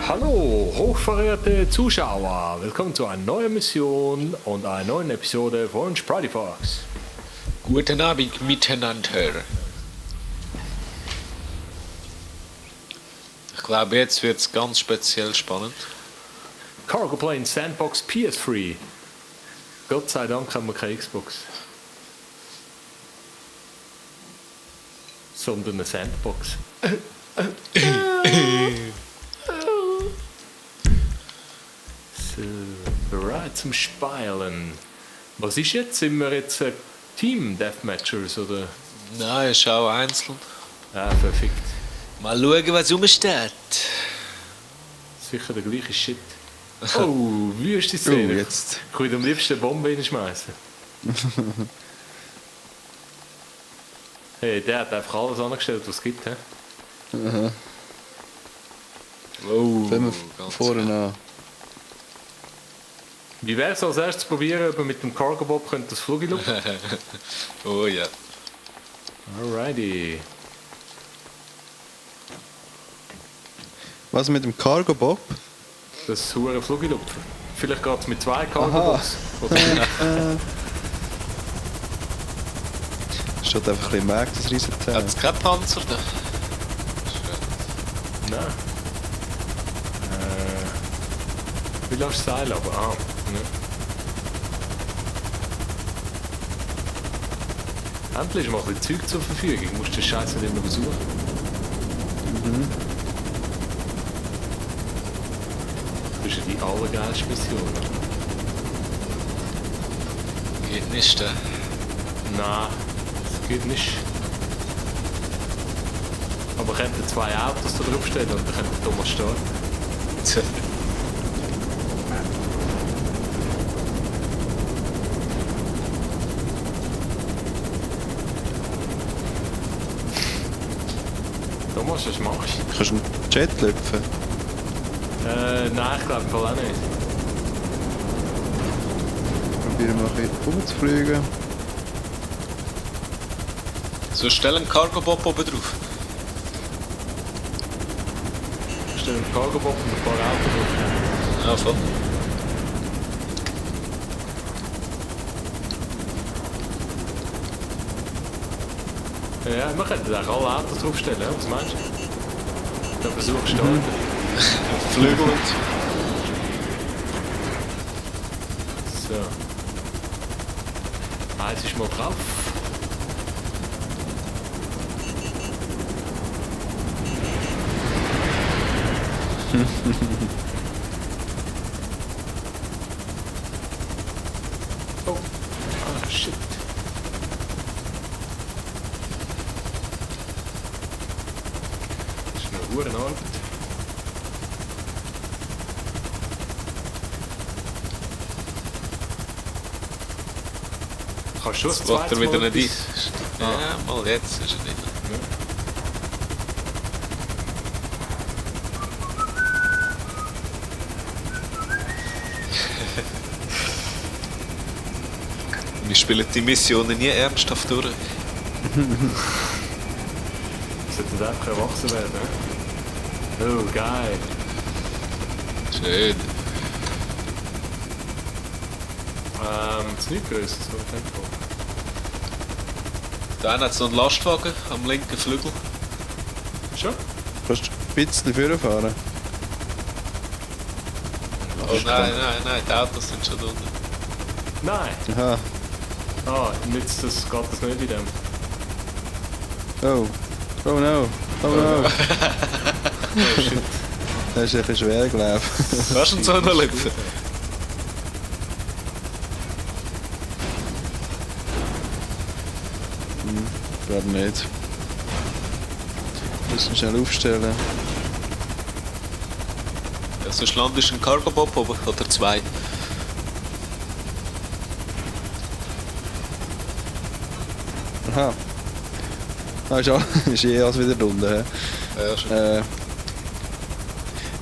Hallo, hochverehrte Zuschauer, willkommen zu einer neuen Mission und einer neuen Episode von Sprite Fox. Guten Abend miteinander. Ich glaube, jetzt wird es ganz speziell spannend. Cargo Plane Sandbox PS3. Gott sei Dank haben wir keine Xbox. Sondern eine Sandbox. So, bereit zum Spielen. Was ist jetzt? Sind wir jetzt Team Deathmatchers oder? Nein, schau einzeln. Ah, perfekt. Mal schauen, was rumsteht. Sicher der gleiche Shit. Oh, wüste Szene. Jetzt. Ich würde am liebsten eine Bombe reinschmeißen. Hey, der hat einfach alles angestellt, was es gibt. He? Aha. Oh, Fangen wir ganz vorne an. Wie wäre es als erstes probieren, ob wir mit dem Cargo Bob das Flug lupfen? Oh ja. Alrighty. Was mit dem Cargo Bob? Das hure Flug lupfen. Vielleicht geht es mit 2 Cargo Bobs. Oder Steht einfach ein bisschen im Weg, das Riesenteil. Hat es keinen Panzer da? Nein. Wie lässt du Seil aber? Ah, ne. Endlich ist mal ein bisschen Zeug zur Verfügung. Du musst den Scheiß nicht immer besuchen. Das ist ja die allergeilste Mission. Geht nicht. Nein, das geht nicht. Aber wir könnten 2 Autos da draufstellen und dann könnte Thomas starten. Thomas, was machst du? Kannst du einen Jet lüpfen? Nein, ich glaube im Fall auch nicht. Probieren wir ein bisschen rumzufliegen. So, stell einen Cargo-Bob oben drauf. Ich stelle einen Cargo Bob und ein paar Autos drauf. Ja, voll. Ja, wir könnten auch alle Autos draufstellen, ja? Was meinst du? Dann versuchst du starten. Flügel und... So. Eins ist mal drauf. Oh. Ah, shit. Das ist eine Hurenarbeit. Kannst du das Jetzt macht er wieder Mal nicht ein. etwas- Ja, mal jetzt ist er nicht. Wir spielen die Missionen nie ernsthaft durch. Sollte das einfach erwachsen werden, ne? Oh, geil. Schön. Das ist nicht grösser, so ein Tempo. Da hat es noch einen Lastwagen am linken Flügel. Schon? Kannst du ein bisschen vorfahren? Oh nein, die Autos sind schon unten. Nein! Aha. Ah, nützt das, geht das nicht in dem. Oh. Oh no. Oh no. Oh shit. Das ist ein bisschen schwer, glaube ich. Kannst du ihn so noch lüpfen? Gerade nicht. Müssen schnell aufstellen. Ja, sonst landest du einen Cargo-Bob oben, oder 2. Aha. Ah, ist, ist eh alles wieder runter. Ja, schon.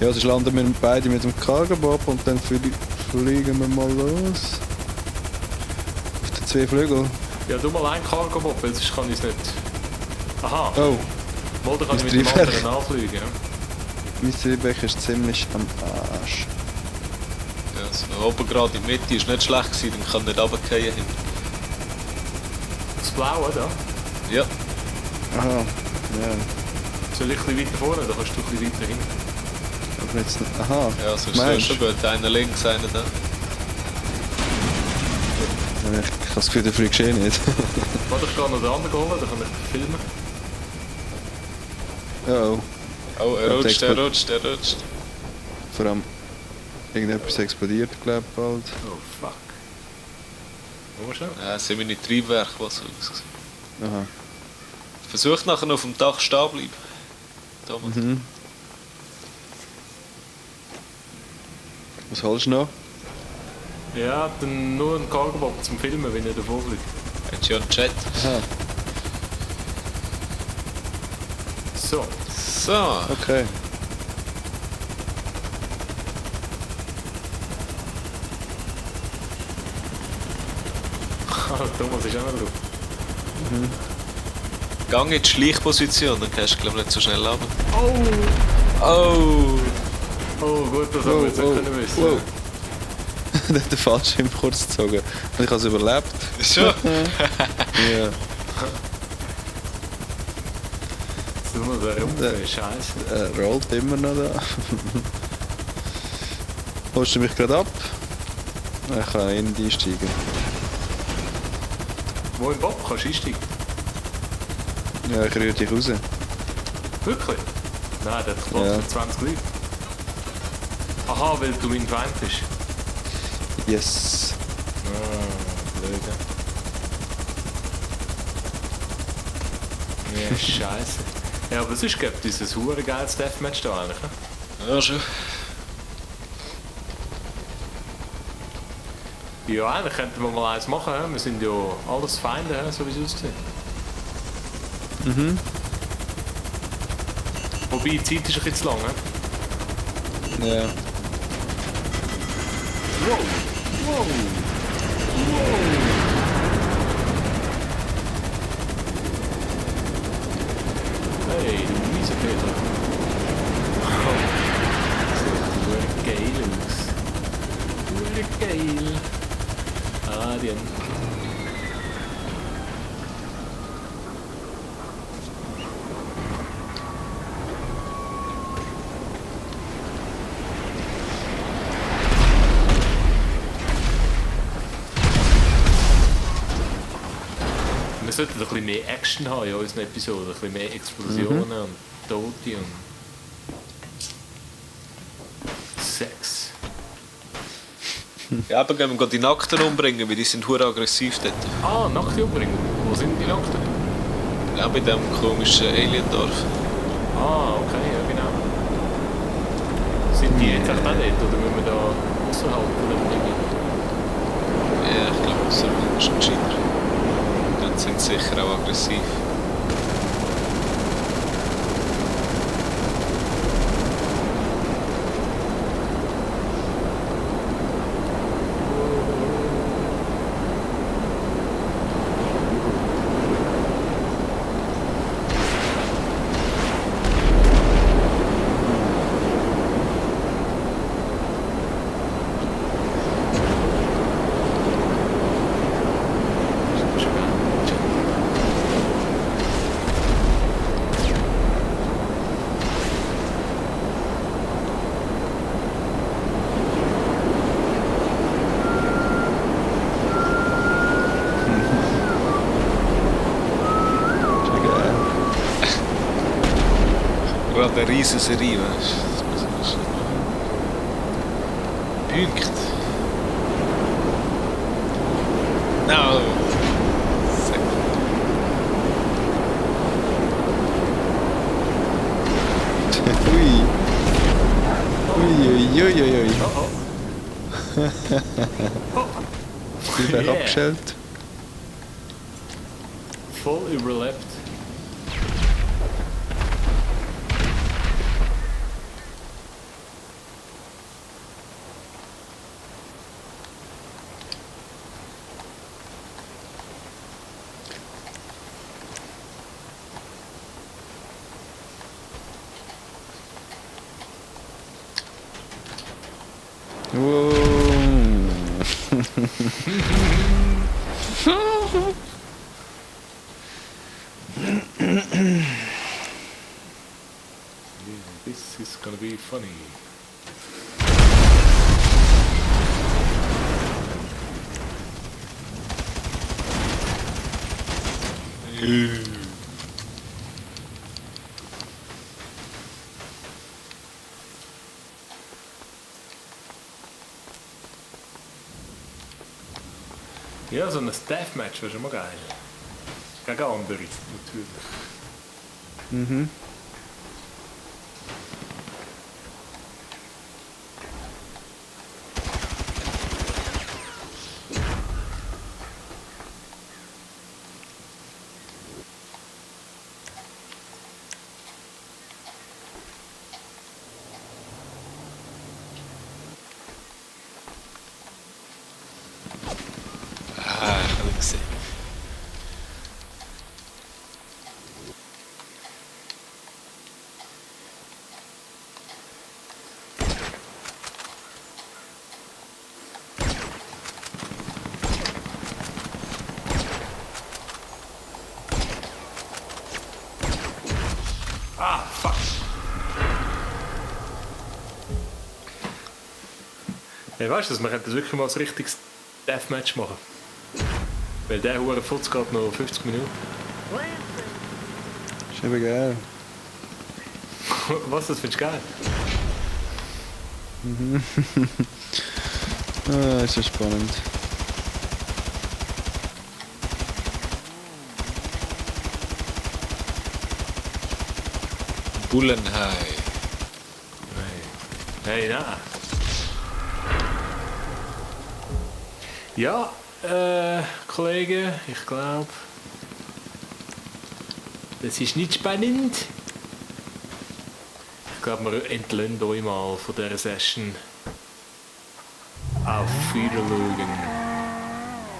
Ja, sonst landen wir beide mit dem Cargo-Bob und dann fliegen wir mal los. Auf den 2 Flügel. Ja, du mal ein Cargo Bob, weil sonst kann ich es nicht. Aha, Oh. Wohl, da kann ich Das mit dem Triebwerk. anderen anfliegen. Ja. Mein Triebwerk ist ziemlich am Arsch. Ja, so oben gerade in der Mitte ist nicht schlecht gewesen, dann kann nicht runterfallen hin. Das Blaue da. Ja, Aha, ja. Soll ich ein bisschen weiter vorne, dann kannst du ein bisschen weiter hinten. Aber jetzt nicht. Aha, ja, so ist meinst schon gut. Einer links, einer da. Ich habe das Gefühl, der fliegst eh nicht. Warte, ich gehe noch den anderen holen, dann kann ich filmen. Oh, Oh, er Ja, rutscht, der er rutscht, er rutscht. vor allem irgendetwas explodiert, glaube ich, bald. Oh, fuck. Mal schnell. Ja, das sind meine Triebwerke, was so aussieht. Aha. Versucht nachher auf dem Dach stehen bleiben. Thomas. Mhm. Was holst du noch? Ja, dann nur ein Cargobob zum Filmen, wenn ich davor fliege. Hast du ja einen Chat. Aha, So. So, okay. Thomas ist auch noch drauf. gang in die Schleichposition, dann kannst du glaub ich nicht so schnell runter. Oh! Oh! Oh, gut, das haben wir jetzt nicht können wissen. wow. Der hat den Fallschirm kurz gezogen. Und ich habe es überlebt. Schon? Ja. So muss er rumgehen, scheiße. Er rollt immer noch da. Holst du mich gerade ab? Ich kann in die einsteigen. Wo im Bob kannst du einsteigen? Ja, ich rühre dich raus. Wirklich? Nein, der hat Platz Ja. für 20 Leute. Aha, weil du mein Feind bist. Yes. Ah, blöd. Ja, scheiße. Ja, aber sonst gibt es dieses hure geiles Deathmatch da eigentlich. Ne? Ja, schon. Ja, eigentlich könnten wir mal eins machen. He? Wir sind ja alles Feinde, he? So wie es aussieht. Mhm. Wobei, die Zeit ist ein bisschen zu lang. He? Ja. Wow! Wow! Wow! Hey, du miese Peter. Oh, sieht geil aus. Geil. Adien. Wir sollten ein bisschen mehr Action haben in unseren Episoden, ein bisschen mehr Explosionen und Tote und Sex. Ja, aber gehen wir die Nackten umbringen, weil die sind hure aggressiv dort. Ah, Nackte umbringen. Wo sind die Nackten? Ja, bei dem komischen Aliendorf. Ah, okay, ja genau. Sind die jetzt auch dort oder müssen wir da außerhalb oder irgendwie? Ja, ich glaube, so ist ein gescheiter. Dann sind sie sicher auch aggressiv. Ist ja geil. Gerade eine riesen Serie, weißt du? Punkt. No. Ui. Ui, ui, ui, ui, ui. Oh oh. Ich bin Yeah. abgestellt. Voll überlebt. This is gonna be funny. Ja, so ein Deathmatch wäre schon mal geil. Gegen andere, natürlich. Mhm. Ah, ich habe ihn gesehen. Ah, fuck! Hey, weißt du, wir könnten wirklich mal ein richtiges Deathmatch machen. Weil der Hure Futz geht noch 50 Minuten. Ist eben geil. Was, das findest du geil? Ah, ist ja spannend. Bullenhai. Hey, nein. Ja, Kollegen, ich glaube, das ist nicht spannend. Ich glaube, wir entlöhnen euch mal von dieser Session. Auf Wiedersehen.